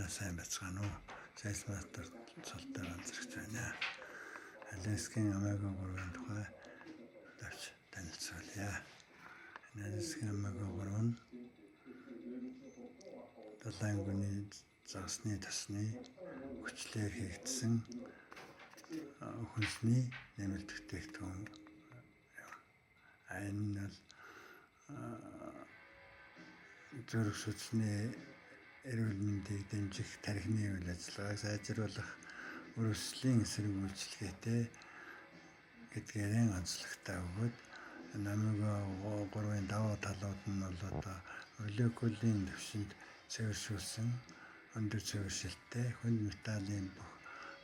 Та сайн байцгаана уу? Sales Master цолтой ганцрагч байна. Аляскийн Омега 3-ын тухай давч танилцуулъя. Энэ Аляскийн Омега 3 нь долоон гүний загасны тосны хүчлээр хийгдсэн хүнсний нэмэлт бүтээгдэхүүн юм. А энэ нь бол зүрх судасны эрүүл мэндийг дэмжих, тархины үйл ажиллагааг сайжруулах, үр өслийн эсрэг үйлчилгээтэй гэдгээрээ онцлогтой бөгөөд омега 3-ын давуу талууд нь бол одоо молекулын түвшинд цэвэршүүлсэн өндөр цэвэршилттэй, хүнд металлын бүх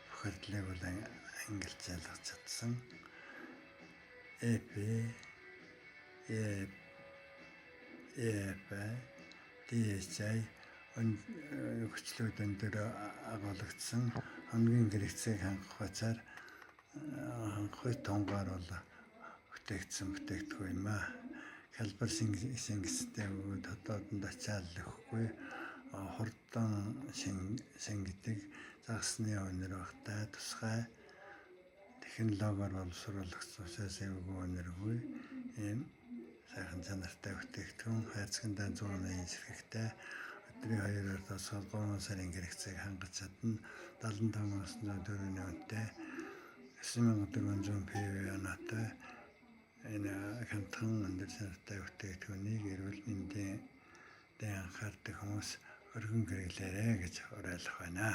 бохирдлыг бол ангилж ялгаж чадсан. EP, E, EFA, DHA хүчлүүд өндөр агуулгдсан, хоногийн хэрэгцээг хангах бацаар хангах тунгаар бол бүтээгдсэн бүтээгдэхүүн юм аа. Хялбар шингэстэй бөгөөд хотоодонд ачаал өгөхгүй, хурдан шингэдэг, загасны үнэр багатай, тусгай технологиор боловсруулагдсан учраас эвгүй үнэргүй ийм сайхан чанартай бүтээгдэхүүн. Хайрцагтаа 180 ширхэгтэй, өдрийн 2-оор тосгол 3 сарын хэрэгцээг хангаж чадна. 75 900 төгрөгийн үнэтэй, 9400 PV оноотой энэ хямдхан өндөр чанартай бүтээгдэхүүнийг эрүүл мэндийн анхаардаг хүмүүс өргөн хэрэглээрэй гэж уриалах байна.